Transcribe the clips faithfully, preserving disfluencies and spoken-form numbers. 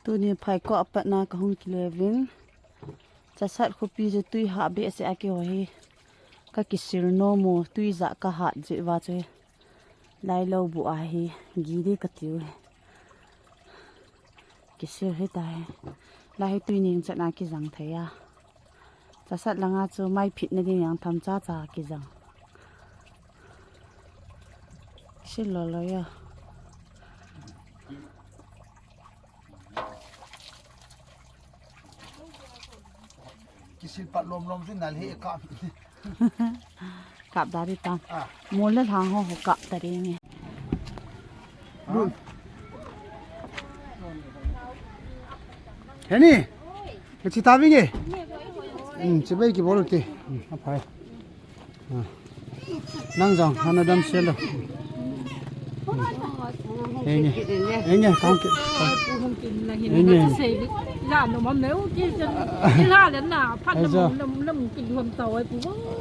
Tuni phaikah a patna kahung kile uvin. Chasat khopi chu tui hah behseh a kihou hi. Ka kisil nom u, tui jah ka hat jeh uva chu. Lai lou bu ahi, gi di kati u hi. Kisil hita hi. Lai hi tui neng chan a kijang thei a. Chasat langa chu mai phitna ding jong tham cha cha kijang. Kisil lou lou a. Kisil pat lom lom chu nal he kap. Kap da di tan. Ah. Mol le lhang ho ho kap ta ding e. Heni. Ka chi ta vinge. Hmm, chi bai kibol u te. Hmm, aphai. Ah. Nang jong, hana damsel lou. Enge, enge, kong ke. Enge. La no mam ne u ki chen. Ki la le na, phat na mo na mo ki duam tau ai pu.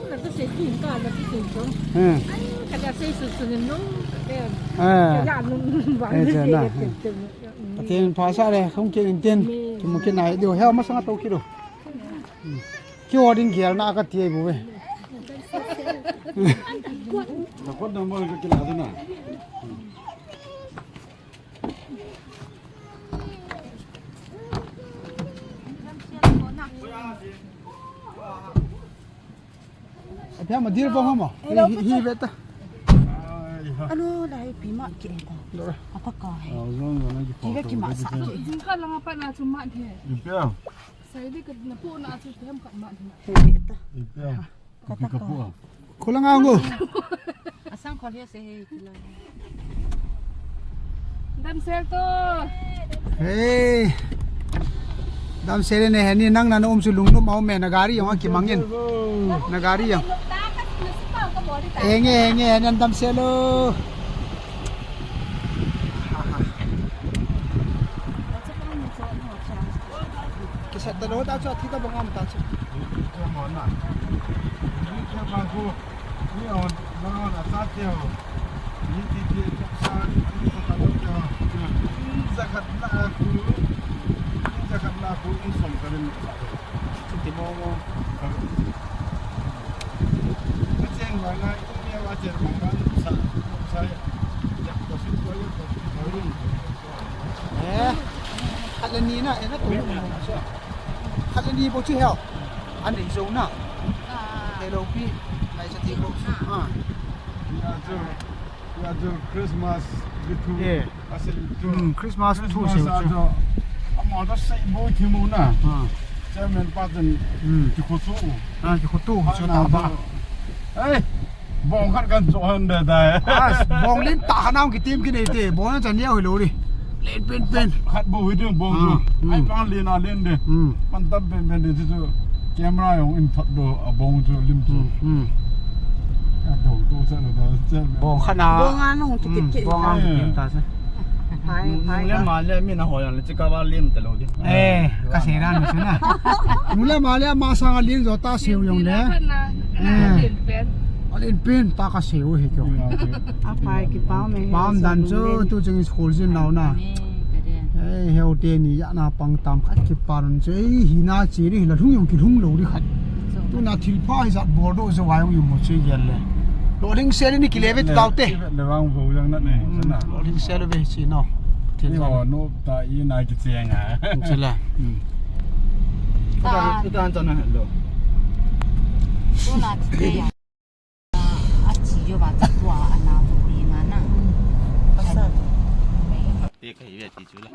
Na ka sei ki ka na ki sei chong. Hmm. Ai, ka da sei su su ne no. Ah. Ka da no ba. Eh, ne chen sei na. Ke chen. Atin phasa le, kong ke in tin. Ki mo ke nai diu. He ma sang to ki do. Hmm. Kihou ding gelna kati ahi bou ve. Na phone number ka kila ding na. Abia ma deal bong hamo. Hi, hi, hi, beta. Alo, lai pi ma ki eta. Apa ka hai. Ki ki ma sa ki. Jingkah langa pat na chu ma the. Ipia. Sai di ka na pu na chu them khat ma ding. He ta. Ipia. Ka ta ka. Kholanga ngo. Asang khol he se he kila. Damsel to. Hey. Damsel ne he ni nang na um su lung nu mau me na gari jong ki mangin. Na gari jong. Enge, enge, nan damsel lo. Kisat ta lou ta chu, athi ta bang um ta chu. Ni on, ni on, a cha te ho. Ni ti ti, sa, ni sa ta lou te ho. Ni sa khat na khu. Ni sa khat na khu, ni som ka rin sa. Chuti mo mo. Ka cheng ngai ngai, kum ya wa cheng ngai ngai, sa, sa ya. Ya, ko si ko ya, ko si ko ya. Eh, khat le ni na, eh, na tu mo mo sa. Khat le ni bou chu heo. An nei jou na. Hello pi, ngai sa ti bou. Ah. Ya, jo. Ya, jo, Christmas, gitu. Eh. Ase, jo. Hmm, Christmas thu Christmas seo a chu. Jo. Ama da sei bou thi mu na. Ah. Chairman pa chun. Hmm. Kikhoto. Ah, kikhoto. Ana chu ta ba. Ei, bong khat kan jo han de dai. Ah, bong len ta khat na kitim kinei te. Bong na chan ya hoi lo ri. Len pen pen. Khat bou hi ding bong chu. Ah, hmm. Ai pang len a len de. Hmm. Pan tam pen pen de chu. Camera jong in thot do, a bong chu lim chu. Hmm, hmm. A do do sa lo da, sa lo. Bong khat na. Bong a nung ki tip ki. Bong a nung ki tip ta sa. Phai, phai. Nung le ma le mi na ho yang le chika ba lim ta lo di. Eh, ka sei dan chu na. Nung le ma le ma sang a lim jo ta sei u jong le. Eh. A lim pen ta ka sei u hi kyo. A phai ki pau me. Pam dan chu tu ching school jin nau na. Ei, heu te ni ya na pang tam khat ki pan chu. Ei, hi na chi ri, la lhung jong ki lhung lo ri khat. Tu na thil pha hi jat bol do jo wa jong i mu chi gel le. Lo ding se ni ki le ve tau te. Le wang vo jang na ne. Hmm, sana. Lo ding se le ve chi no. Thil ni ja. Ho no ta i na ki che nga. Chi la. Hmm. Ta, ta, ta na lo. Tu na chi che ya. A chi jo ba cha tua a na tu pi nga na. Pasal. Te ka hi ve ti chu la.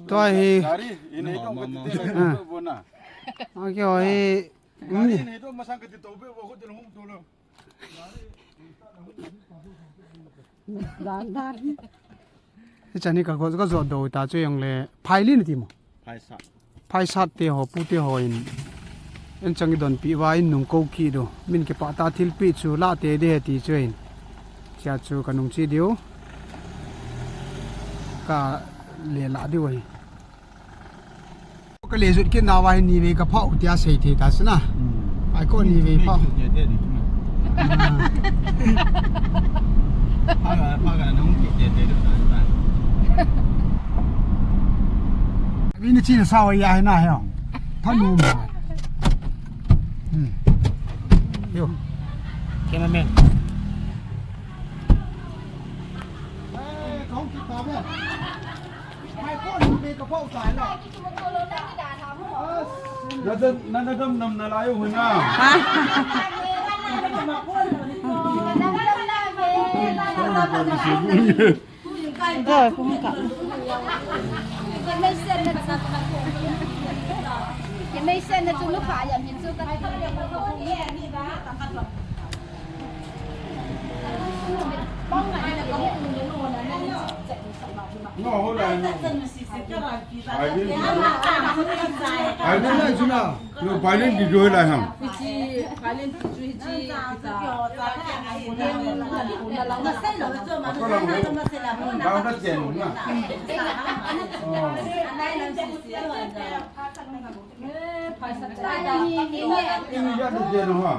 Tua hi. Gari, in ei to ma, ma, ma. Ah. Bo na. Okay, hi. Gari, in ei to masang ka ti to be bo ko ti hung to lo. Dan, dan. Hiche ni ka go, ka jo do ta chu jong le. Phai lin ti mo. Phaisat. Phaisat te ho, pu te ho in. En chang i donpi uva in nung ko ki do. Min kipah ta thilpi chu la te de he ti chu in. Chia chu ka nung chi diu. Ka le la diu ahi. Ka le jut kit nauva hi ni vei ka phah u tia sei thei ta sina. Hmm. Ai ko ni vei phah. Ni vei ki te te di tu na. Ah. Pha ga, pha ga nung ki te te di ta. Ini chin sao ya hai na he. Tha nu ma. Hmm. Yo. Cameraman. Nadam, nadam nam na layo huna. Rồi, cũng không cần. No, hold on, no. Ai, ai, ai, ai, ai, ai. Yo, violin di jo lai ham. Violin di jo hi ji, kita. Ako lang, eh. Daw na chen na. Oh. Ini ya na chen ha.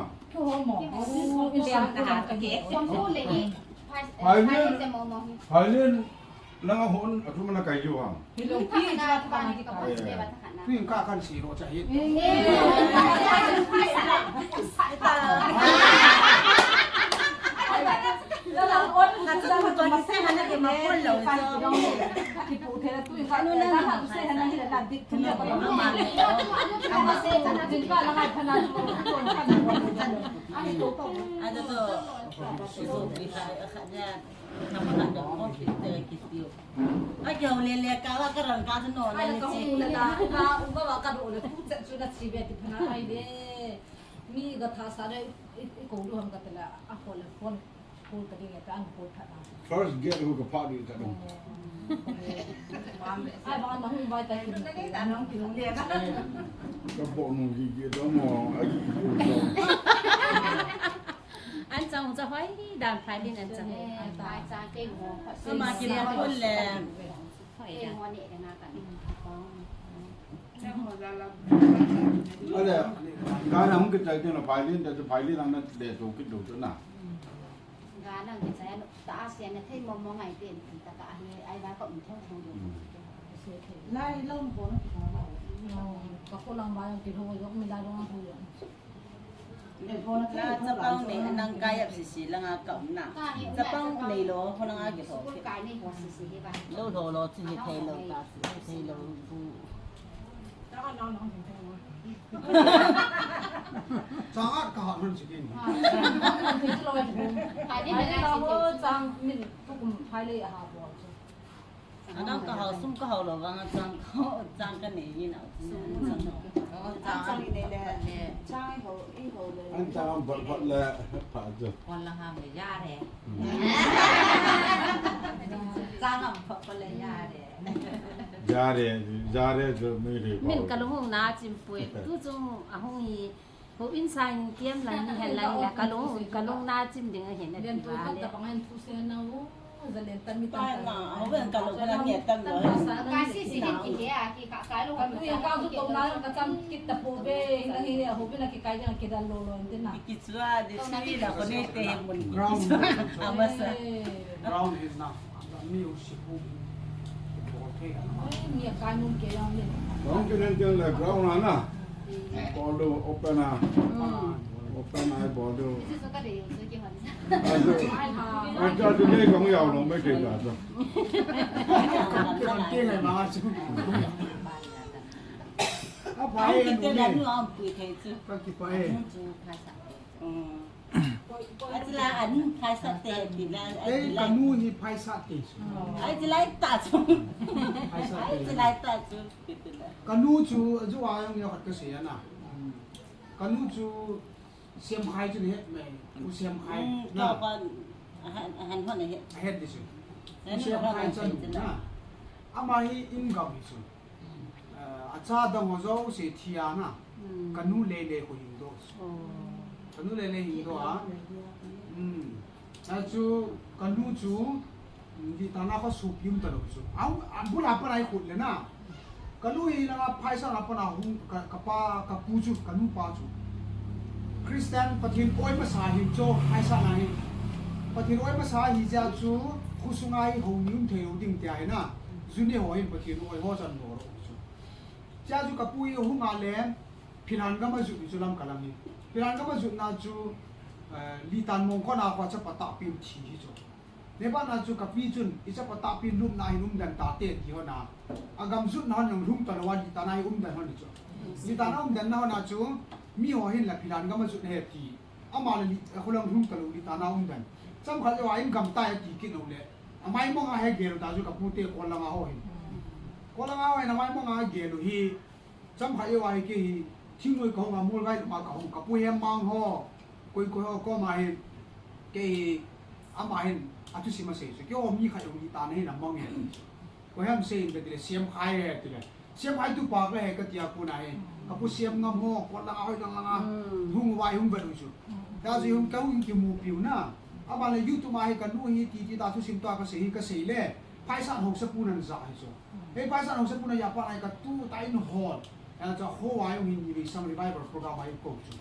Violin, violin. Langa hon, athum na kai jo ham. Hello, pi, ja, ta na ki ka. Pi ka kan si ro cha hi. Ai, ka hole le ka wa ka rang ka no na ni chi. Ai, ka hole le ka, ka wa ka do le tu che chu na chi be ti phana ai le. Mi ga tha sa le i, i, i ko du ham ka te la, a ko le phone, phone ka ding le ka an ko tha na. First get hu ka pha di ka dong. Ai, ba na hung bai ta ki. Ka bo nu gi gi dong mo, ai gi gi dong. An chang cha hoi dan phai din an chang. Eh, phai cha ke ngo. Ama ki na phun le. Hoi da. Ngo ne de na ka ni. Ale, ka na hung ke chai din na phai din, da phai din na le to ki do na. Ga na ke chai no, ta a sia na thei mo mo ngai te ta ka he, ai ba ko mi thong thong do. Lai lo mo ko na ki thong lo. Ka ko lang ba ki thong yo, mi da do na thong yo. Na chapang nei, nang kai ap sisi langa ka um na. Chapang nei lo, ho langa ki tho. Lo lo lo, chi hi thei lo ta, chi hi thei lo bu. Chang at ka ha nun si din. Kai ni na la si. Chang min tu kum phai le ha bo. Anang ka hao sum ka hao lo vang a chang ka hao, chang ka nei ni na. Sum chang. Oh, chang ni nei le. Chang i ho, i ho le. An chang bat bat le pha jo. Kon la ha me ya re. Chang am pha ko le ya re. Ya re, ya re jo me re. Min ka lung hung na chim pui. Tu chung a hung hi. Ho in sang kiam lang ni hen lang la ka lung, ka lung na chim ding a hen a ti va le. Len tu khat ta bang hen thu se na u, za len tan mi tan. Pa na, ho ben ka lo ka nge tan lo. Ka si si hen ki he a ki ka kai lo ka tu ya ka tu to na ka cham kit ta po be, na hi ho be na ki kai ding ki dal lo lo en te na. Ki chua de si la ko ne te he mun. Ground. Amasa. Ground is na. Ground kinen tiang le ground na na. Ball do open a. Open a ball do. Ajo, ajo, ajo, dei kong yau long me te da jo. Apa ye nu ne? Ka ki pa ye. Aji la an phaisa te ti la, aji la. Ei, ka nu hi phaisa te chu. Aji la ta chu. Phaisa te. Aji la ta chu. Ka nu chu, ajo a jong ni khat ka sei ana. Ka nu chu Siam Khai chu ni het mai. U Siam Khai. Mm, na. Ka pa, ahan, ahan hon het. Het di chu. U Siam Khai chan na. Ama hi in gam hi chu. Eh, acha dang ho jouse thi a na. Mm. Ka nu lele ko hing do. Oh. Ka nu lele hing do a. Mm. Achu ka nu chu, mm, di tana ko supium ta lo chu. Au, abul apa lai khut le na. Ka nu hi na phaisa na pa na hung ka, ka pa, ka pu chu, ka nu pa chu. Christian Pathen oi masa hi chu, phaisa na hi. Pathen oi masa hi ja chu, khusunga hi ho ni um thei lo ding tia hi na. Juni ho hin Pathen oi ho chan lo ro chu. Tia chu kapu hi hung a le, Philan gam a jut hi chu Lamka lang hi. Philan gam a jutna chu, eh, Litan Mongkon a kho chapa tahpi u thi hi chu. Neibana chu kapi chun, i chapa tahpi lupna hin umden tate ti hon a. Agam jutna hon jong lhung talou a, Litan a hi umden hon hi chu. Litan a umdenna hon a chu, miho hin la Philan gam a jut ahi ti. Ama le Li-, a kholang lhung talou Litan a umden. Chomkhat jou a in gam tai ati kit lou le. Amai mong a hi gel u ta chu kapute Kol lang a ho hin. Kol lang a ho hin amai mong a gel u hi. Chomkhat jou a hi kei hi. Thingnoi kahung a Mualvai lama kahung. Kapu Hemmang ho. Koi koi ho koma hin. Kei hi. Ama hin. Athusim asei chu. Keiho mi khat jong Litan a hin amang e. Koi ham sei in kati le, Siamkhai e, ti le. Siamkhai tupa kahi kati a kona hi. Kapu Siamngam ho, Kol lang a hoi lang lang a. Hmm. Hung vai hung vet u chu. Hmm. Tia chu hung kahung kimupi u na. Aban le YouTube a hi kanu hi titi ta thusim ta kasei hi kasei le. Phaisat haosapu nan ja hi chu. Hmm. Hei Phaisat haosapu na ja pa na hi katu ta in hol. Tia chu ho a jong hin ni vei sang revival program a i kou chu.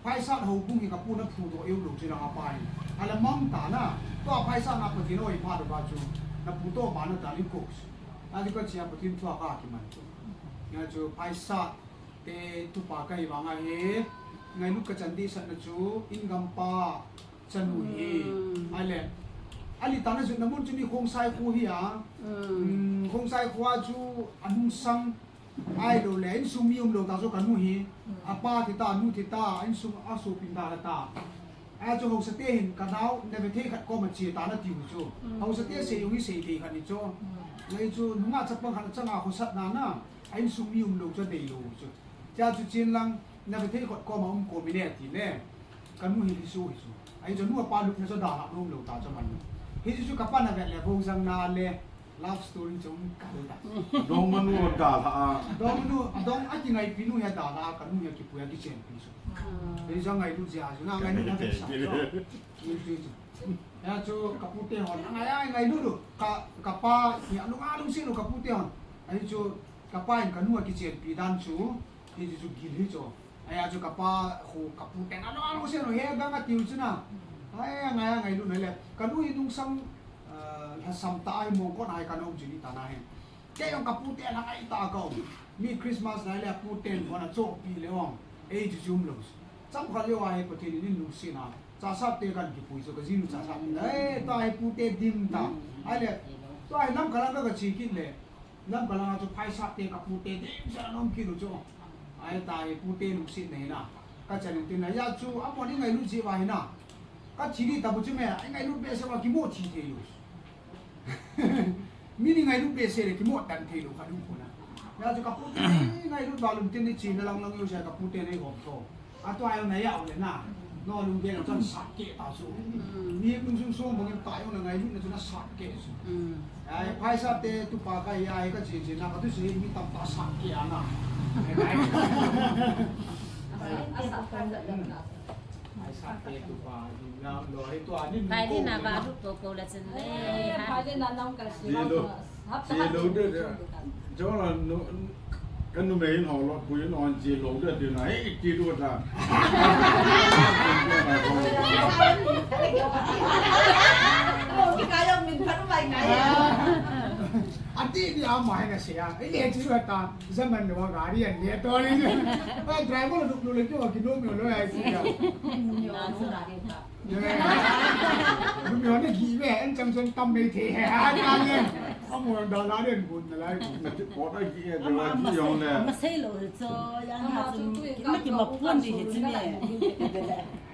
Phaisat houbung hi kapu na phudoh u lou chu lang a pa hi. Ala mang ta na. Tua Phaisat na Pathen oi pha do ba chu. Na phudoh ba na ta i kou chu. Ati kachia Pathen thu a kakiman chu. Tia chu Phaisat te tupa kahi vang a hi. Ngailut kachan dehset na chu. In gam pa. Chanu hi. Hmm. Ahile. Alitan a jutna mun chu ni Khongsai kho hi a. Hmm. Hmm, Khongsai kho a chu anung sang. Ahilou le, insung mi umlou ta chu kanu hi. Hmm. Apa thi ta, nu thi ta, insung a sopin ta la ta. A chu haosa te hin kanao, na ve thei khat koma che ta na tiu chu. Hmm. Haosa te sei u hi sei thei khat ni chu. Hmm. Ngai chu, nunga chapang khat changa khosat na na, a insung mi umlou chu deilou chu. Tia chu chen lang, na ve thei khat koma um ko mi ne ti le. Kanu hi hisu hisu. Ahi chu nu apa lupna chu dalha nom lou ta chu man. Hichu chu kapa na vet le vo jang na le love story chu um kal ta. Dongmanu dalha a. Dongmanu, dong a kingaipi nu hi dalha a kanu hi kipui a kichenpi chu. Hmm. Hichu ngailut jeh a chu na ngailut na vet sa chu. Hichu chu. Hichu kapu te hon ngai a ngailut u. Ka, kapa hi alung alung si lu kapu te hon. Ahi chu kapa in kanu a kichenpi dan chu. Hichu chu gil hi chu. Ahi a chu kapa khu kapu te na lo lo se lo he bang a tiu chu na. Ahi a ngai a ngailut na le. Kanu hi nung sang, eh, lhasam ta ahi Mongkon ahi kanu chu ni ta na he. Kei jong kapu te la ngai ta ka um. Mi Christmas na le pu ten kona chopi le ong. Ei chu chu um lo. Chomkhat jou a hi Pathen in lungset na. Chasat te kan kipui chu kajinu chasat te. Ei ta hi pu te dim ta. Ahi le. Tua hi Lamka lang ka kache kit le. Lamka lang a chu Phaisat te kapu te ding sa nom kit u chu. Ahi ta hi pu te lungset na hi na. Ka chan in tin na ya chu amon i ngailut jeh uva hi na. Ka thi di ta bu chu me, i ngailut behseh uva kimo thi thei lou. Mi ni ngailut behseh le kimo tan thei lou kha ding ko na. Ya chu kapu te ngailut va lum tin ni chi na lang lang jou sa kapu te nei hom tho. Atua jong na ya u le na. No lung gel chun sat keh ta chu. Mm. Mi lungsung song bangin ta jong na ngailutna chu na sat keh chu. Mm. Ai, Phaisat te tupa kahi a, ka chi chi na ka tu si mi tam ta sat keh a na. Phaisat te tupa, ni na lo hi tua ni. Phai ni na ba lu to ko la chen le. Eh, phai ni na nong ka si. Ji lo. Ji lo de de. Jo la no, ka numei in ho lo, pui in hon ji lo de de na, eh, ti lu ta. Ati ni ama hai na se ya, eh, le ji lu ta, zaman lo gari an le to ni. Ba driver lo lu le ko ki lo mi lo ai ti ya. Numei hon agih ve, an chang chang tam mei thei he, a, ta le. Amo dalha den gun na lai. Pot agih e, dalha gih jong le. Ama sei lou hi chu, ya na chu, ki ma ki ma pon di hi chu me.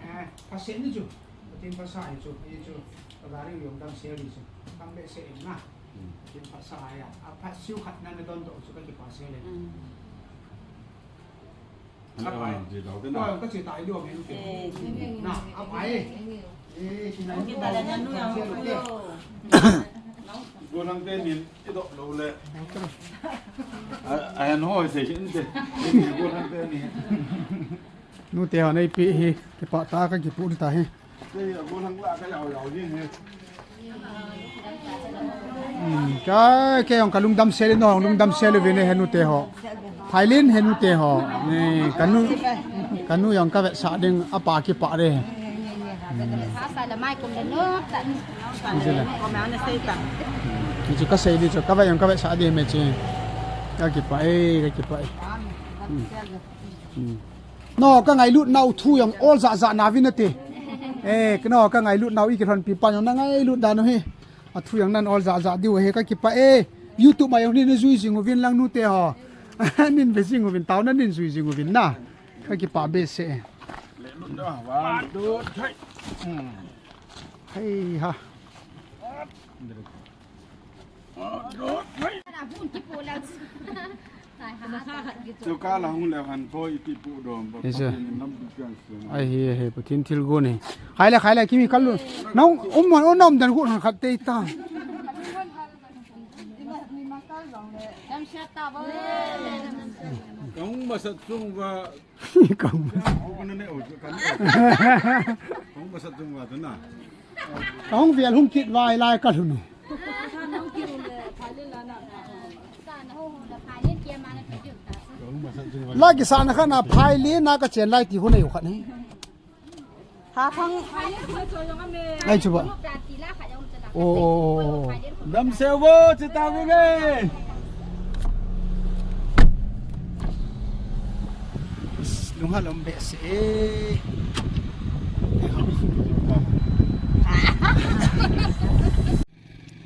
Eh, pha se ni chu. Pathen pha sa hi chu, hi chu. Dalha ri jong dam sel di chu. Tam be se na. Pathen pha sa ya. A pha siu khat na na don to chu ka kipah sel le. Mm. Ka pai. Ka che tai lo me. Eh, na, a pai. Eh, si na. Kita la nu yang ko. Golang te ni, i do lo le. A, a, no, se, se, se. Golang te ni. Nu te hon ei pi hi, kipah tah a ka kipu ta hi. Te, golang la ka yau yau ni he. Hmm, ka, kei jong ka lungdam sel in, hung lungdam sel uvin e, henu te ho. Phailin henu te ho. Ni, kanu, kanu jong ka vetsah ding apa kipah re. Ni chu ka sei di chu, ka vet jong ka vetsah ding me chi. Ka kipah e, ka kipah e. Hmm. Hmm. No, ka ngailut nau thu jong ol ja ja na vin ate. Eh, no, ka ngailut nau i kilhonpi pa jong na ngailut dan u hi. A thu jong nan ol ja ja diu hi, ka kipah e. YouTube ma jong nin jui jing uvin lang nute ho. Nin ve jing uvin, tao na nin jui jing uvin na. Ka kipah behseh. One, two, three. Hmm. Hei ha. Chu ka la hung le han ko i ti pu dom ba. Yes, sir. Pathen in lam bi pian sin. Ai he he, Pathen thilgon e. Khai le, khai le, kimi kal lun. Nang um mon, um nom dan gu han khat te ta. Dam sha ta ba. Ka hung masat chung ba. Kong. Kong masat chung ba tu na. Kong vial hung kit vai lai ka lhun. La kisa na kha na phai le na ka chen lai ti hu nei u khat ni. Ha thang. Ai chu ba. O, o, o, o. Dam seu vo, che ta ve ve. Lung ha lom behseh e.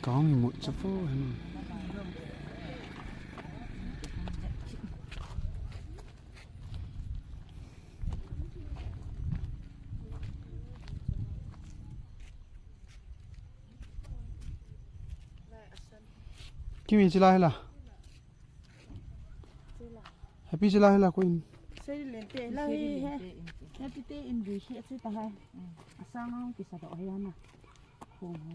Kong i mut cha vo hen. Kimi chila hela. Happy chila hela ko in. Seri lente la hi he. Happy te in du shi ati ta hai. Asang ang kisa do he na. Ho ho.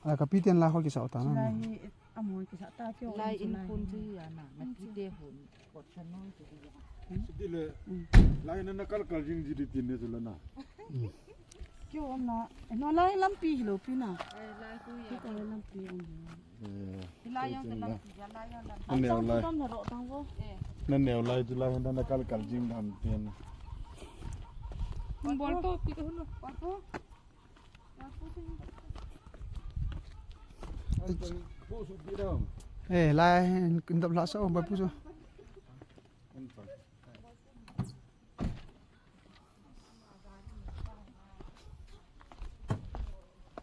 A, ka pi ten la khol kisa ta na. Lai hi, a, mon kisa ta kyo. Lai in phun chu hi a na, na pi te hun, kot chan noi chu hi a. Sidi le, lai na na kal kal jing ji di tin ne chu la na. Kyo am na, no lai lampi hi lo pi na. Eh, lai khu ya. Kyo lampi am. Eh, lai yang lampi, ya lai yang lampi. Na neo lai. Tam na ro tang vo. Eh. Na neo lai chu lai na na kal kal jing dan tin. Bol to pi to no. Bol to. Eh, lai, in dap la sa, bai pu sa.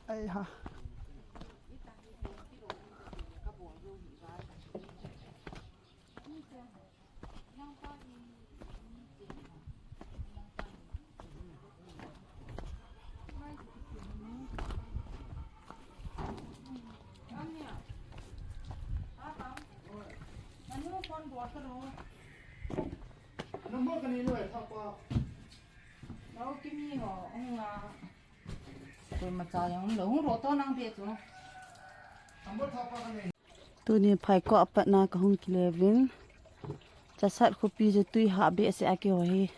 Ai ha. Number kani lo e, thapa. Lo kimi ho, hung a. Koima cha jong lo, hung ro to nang be chu. Number thapa kani. Tuni phaikop a patna kahung kile uvin. Chasat khopi chu tui hah behseh a kiho hi.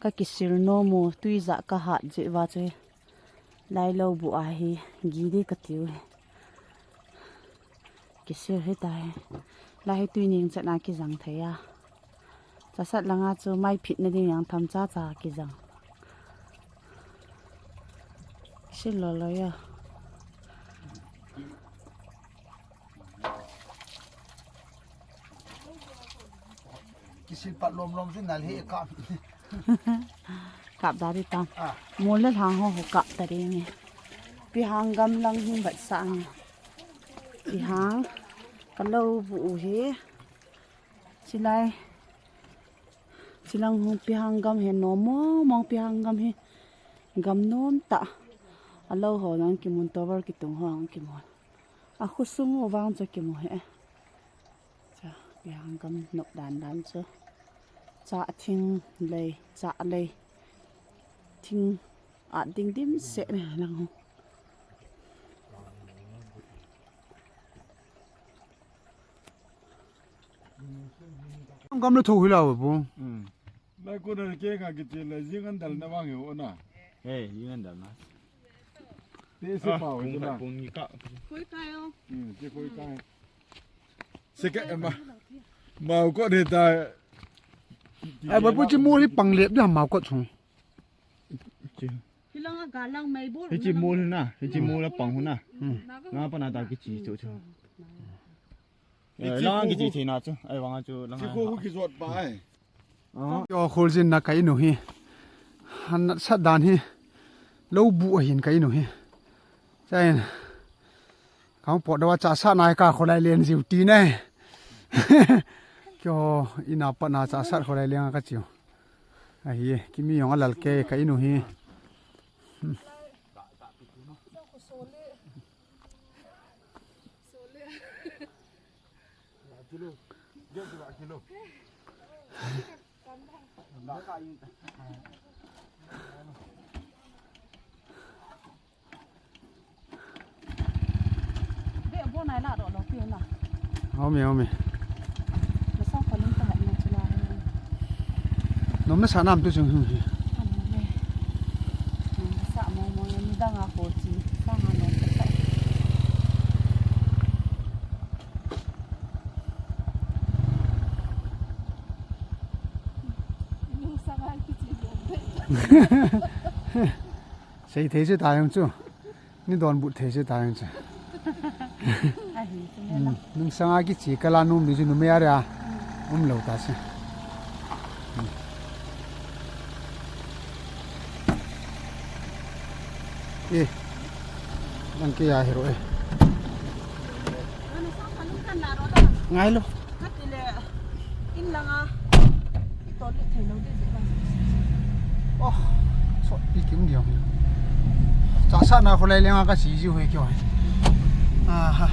Ka kisir nom u, tui jah ka hat jeh uva chu hi. Lai lou buh a hi, gi di ka tiu hi. Kisir hi ta hi. Lai hi tui ning chan a kijang thei a. Chasat langa chu mai phit na ding jong tham cha cha kijang. Kisir lou lou a. Kisil pat lom lom chu nal he kap. Kap da di tam. Ah. Mol le lhang ho ho kap ta di nge. Pi hang gam lang hung bat sa nge. Pi hang ka lou buh u hi. Chilai. Chilang hung pi hang gam hi nom mong mong pi hang gam hi. Gam nom ta. A lou ho nang kimun tower kitung ho nang kimun. A khosung u vang chu kimu he. Cha, pi hang gam nop dan dan chu. Cha thing lei, cha lei. Thing a ding dim se ne lang. Gam le tho hi la bu. Hmm. Lai ko na ke ka kiti le jing an dal na vang yo na. He, jing an dal na. Te se pa ho na. Pung ni ka. Khoi kai o. Hmm, te khoi kai. Se ka ma. Ma ko de ta. Ai, ba pu chi mo hi pang lep da ma ko chung. Chi. Hilang a galang mai bol. Hichi mo na, hichi mo la pang na. Hmm. Nga pa na ta kichi chu chu. Eh, lang kichi thei na chu. Ai vang chu lang. Chi ko hu kijot pa ai. Yo, kholjin na ka inu hi. Han nat sat dan hi. Lou bu ahin ka inu hi. Chain. Kang pot dawa cha sa nai ka kholai len jiu ti ne. Kyo ina pa na cha sa kholai len ka chiu. Ahi, Kimi jong alal ke ka inu hi. Home, home. Nom nasa nam tu chung. Sei thei chu ta jong chu. Ni donbut thei chu ta jong chu. Ahi, chu me la. Nung sanga kichi kala nom di chu numei a ria. Um lou ta chu. Eh. Lang ke ya hero eh. Ngai lo. Kati le, in langa, i tol le thei lo de. Oh, so, i kim diam. Cha sa na kholai lenga ka si ji hoi kyo. Aha.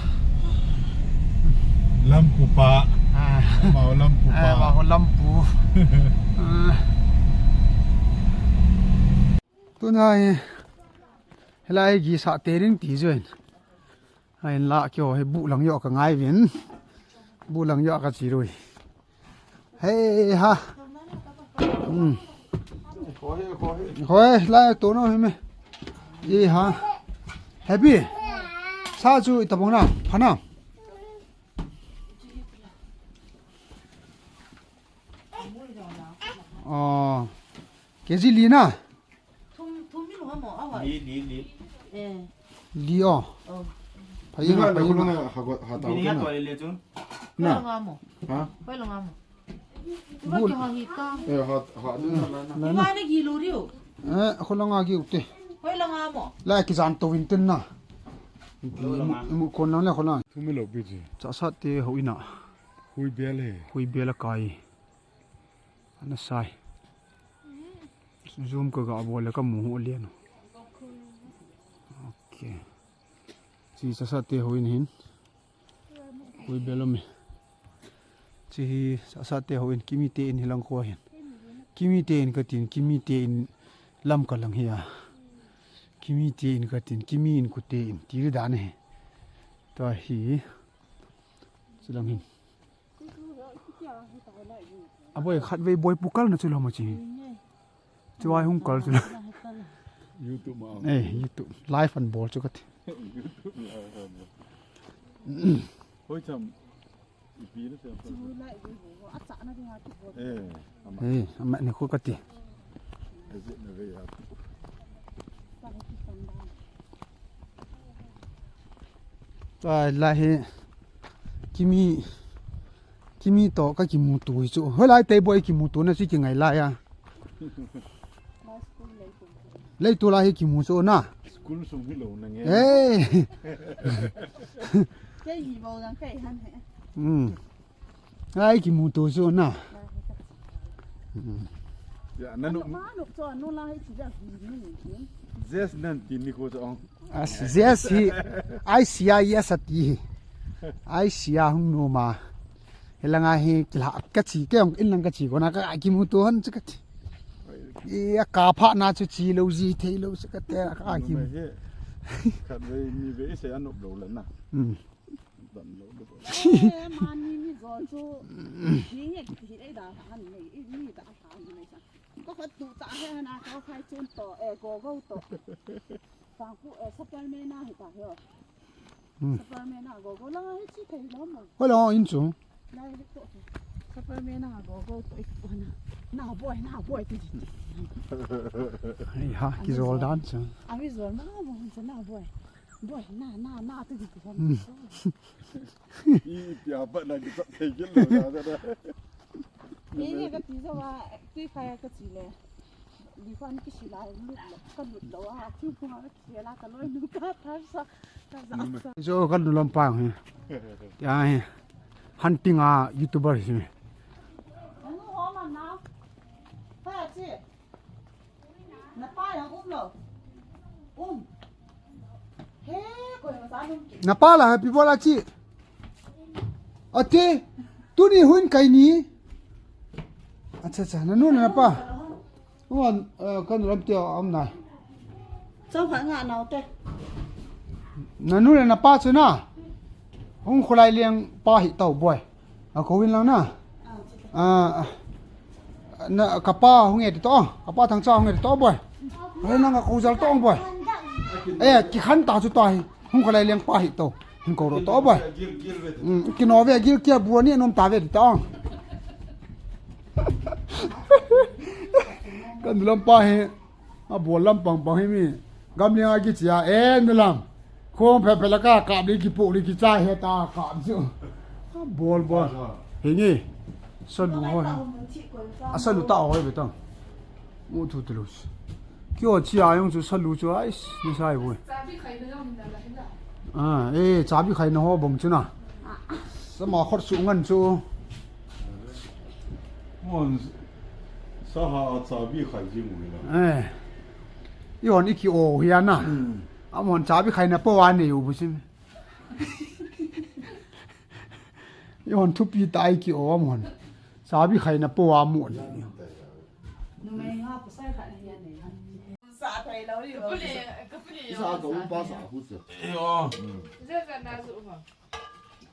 Lampu pa. Ah. Ma lampu pa. Eh, ma lampu. Ah. Tuna hi, hilai gisa te ding ti join. Ahin la kyo hi bu lang yo ka ngai vin. Bu lang yo ka chi rui. Hey ha. Hmm. Hoi, la to no hi me. Ye ha. Happy. Sa chu itabong na, phana. Oh. K G li na. Thum, thum mi lung amo, awa. Li, li, li. Eh. Li o. Oh. Phai nga, phai nga. Ha, ha, ha, ta. Bini nga to le le chu. Na. Hoi langa mo. Ha? Hoi langa mo. Bul. Iwa ki ha hi ta. Eh, ha, ha, na, na, na. Iwa na gi lo riu. Eh, hoi langa gi u te. Hoi langa mo. La ki jan to win tin na. Hoi langa. Mu, mu kon na le hoi langa. Thum mi lo bi ji. Cha sa te ho ina. Hui bel he. Hui bel a kai. Ana sai. Zoom ka ga bol le ka mu ho lian. Okay. Chi cha sa te ho in hin. Hui bel um e. Chi hi cha sa te ho in Kimi te in hi lang ko hin. Kimi te in ka tin, Kimi te in lam ka lang hi a. Kimi te in ka tin, Kimi in ku te in ti dan hi. Tua hi. Chi lang hin. Aboi khat vei boi pukal na chu lama chi. Chu ai hung kal chu. YouTube ma. Eh, YouTube live an bol chu kati. YouTube live an bol. Hoi cham. Ipi na cham. Eh, ama. Eh, ama ni khu kati. Eh, na ve ya. Tua lai hi Kimi, Kimi to ka kimuto hi chu. Hoilai tei boi kimuto na chi kingai lai a. Lei tu lai hi kimu chu na. School sung hi lo na nge. Eh. Kei hi bo dang kei han he. Hmm. Ai kimuto chu na. Hmm. Ya, nanu. Ma nu cho nu la hi chi ja hi ni. Yes, nan tin ni ko cho. As, yes, hi, I C I S ati hi. I C I hung nom a. Hilanga hi, kila, kachi, kei ong, inlang kachi, kona ka, kimuto han, chi kati. Iya, ka pha na chu chi lo, ji thei lo, chi kati, ka kimu. Khat vei, ni vei, se anop lo la na. Hmm. Dan lo, lo. Eh, mani, mi zon chu. Ni nge, ki, ki, eh, da, han, ni, ni, da, han, ni, sa. Ka khat tu ta he na, ka khai chun to, eh, go go to. Sangku, eh, Superman na hi ta he. Hmm. Superman na go go la hi chi thei lo mo. Hola in chu. La hi to. Superman na go go to i ko na. Na boy, na boy ti ti. Ai ha, ki zol dan chu. Ami zol na mo, na boy. Boy, na, na, na, tu di tu. Hmm. Ipia ba na ki sa te ki lo na na. Ni ni ka ti sa wa, tu kha ya ka ti le. Li kwan ki si la, lu, ka lu lo wa, tu ko ha ki la ka lo nu ka ta sa, ka sa sa. Jo ka lu lam pang he. Ya he. Hunting a YouTuber si. Anu ho ma na. Pa ya chi. Na pa ya um lo. Um. He, ko na sa lum ki. Na pa la happy bola chi. Ate, tuni hun kai ni. Acha, acha, na nu na pa. Wan, eh, kan ram tia am nai. Chau kha nga nau te. Na nu le na pa chu na. Hung khulai liang pa hi tau boy. A ko win lang na. Ah, ah. Na ka pa hung e ti to. Ka pa thang cha hung e ti to boy. Ai na ka ko jal to boy. Eh, ki khan ta chu ta hi. Hung khulai liang pa hi to. Hung ko ro to boy. Hmm, ki no ve gil kia bu ni nom ta ve ti to. Kan lam pa hi. A bol lam pang pang hi mi. Gam liang a ki chia, eh, na lam. Khom phe phe la ka, kap li ki pu li ki cha he ta, kap chu. A bol bol. He nge. Salu ho. A salu ta ho be tang. Mu thu tu lu. Ki o chia yong chu salu chu, ai, ni sai bo. Ah, eh, chabi khai na ho bong chu na. Sama khot su ngan chu. Mon saha a chabi khai jing u la. Eh. I hon i ki o hi a na. Hmm. A mon chabi khai na po a nei u bu sim. I hon thupi ta i ki o a mon. Chabi khai na po a mo ni. Numei nga pu sai khat na hi a nei. Sa thei lo ni lo. Sa ka um pa sa khu se. Yo. Zai zai na zu ma.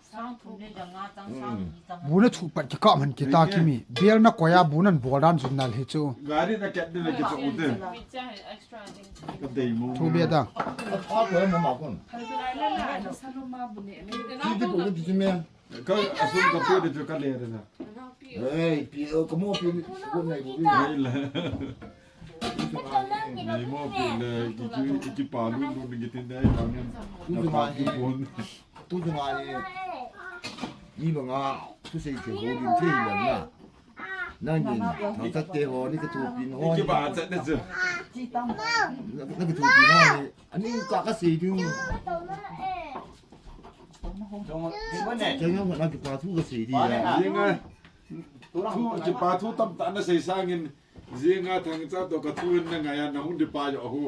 Sang thum le jang nga chang sang ni chang. Bu na thu pat ki ka man ki ta ki mi. Bel na ko ya bu nan bol dan jun nal hi chu. Gari na ket de na ki chu u de. Mi cha hai extra ding. Ka dei mo. Thu be da. A ko mo ma kon. Sa lo ma bu ne. Ki ki bu ne ki me. Ka asum ka pe de chu ka le de na. Ei, pi, eh, ka mo pi ni, ko nai bu ni. Nei la. Nei mo pi le, ki, ki, ki pa lu lu ni ki tin dai la ni. Tu tu ngai. Tu tu ngai. Ni ba nga, tu sei ke ho din te la na. Nang ni, nang ka te ho, ni ka tu pi ho. Ni ki ba cha de chu. Na, na ka tu pi ho ni. Ani ka ka sei ding. Jong, jong ne. Jong jong na ki pa thu ka sei di ya. Jinga. Thu ki pa thu tam ta na sei sangin. Jinga thang cha to ka thu na nga ya na hung di pa yo hu.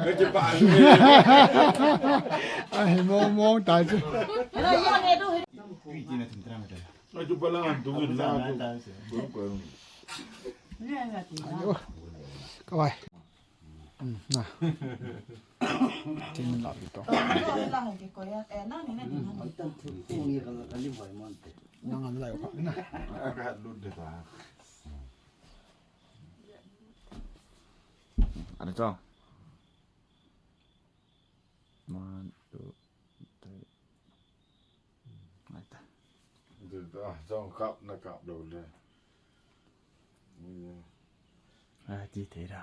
Ka ki pa. Ai mo mo ta chu. Tui ti na thum tra ma ta. Ai chu pa la an tu na. Ko ko. Ayo. Ka wai. Hmm, na. Tin la pi to. Nang an lai pa na. Ka lut de ta. Ada to. One, two, three. Ngai ta. Jong kap na kap lo le. A ti thei da.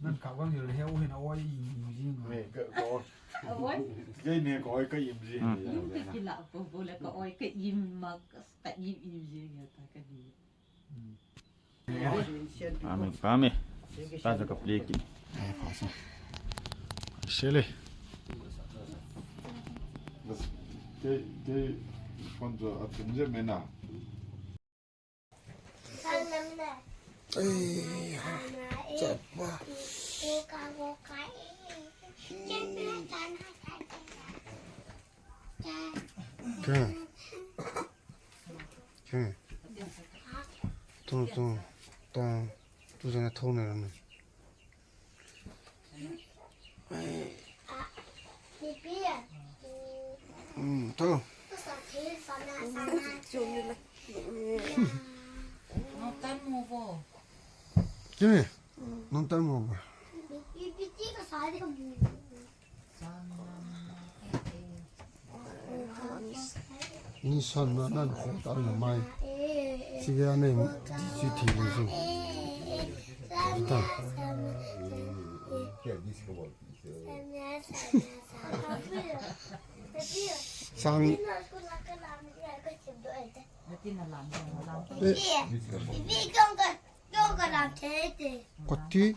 Nan kap gang jil he u hin a oi im im jing. Ne ka, ka oi. A oi. Kei ne ka oi ka im jing. Hmm. Lung te kila po po le ka oi ka im ma ka, ka im im jing ya ta ka ni. Hmm. Pame, pame. Ta ja ka play ki. Ai, pha sa. Sele. Kei, kei, phone chu a thum je me na. Ei, chapa. Ke. Ke. Tu, tu, tu, tu jana thou na na. Hmm, tu. Nonton mo vo. Kimi? Nonton mo vo. Nisan na nan ko ta na mai. Sige ane ti ti ti ni su. Ta. Sang. Koti.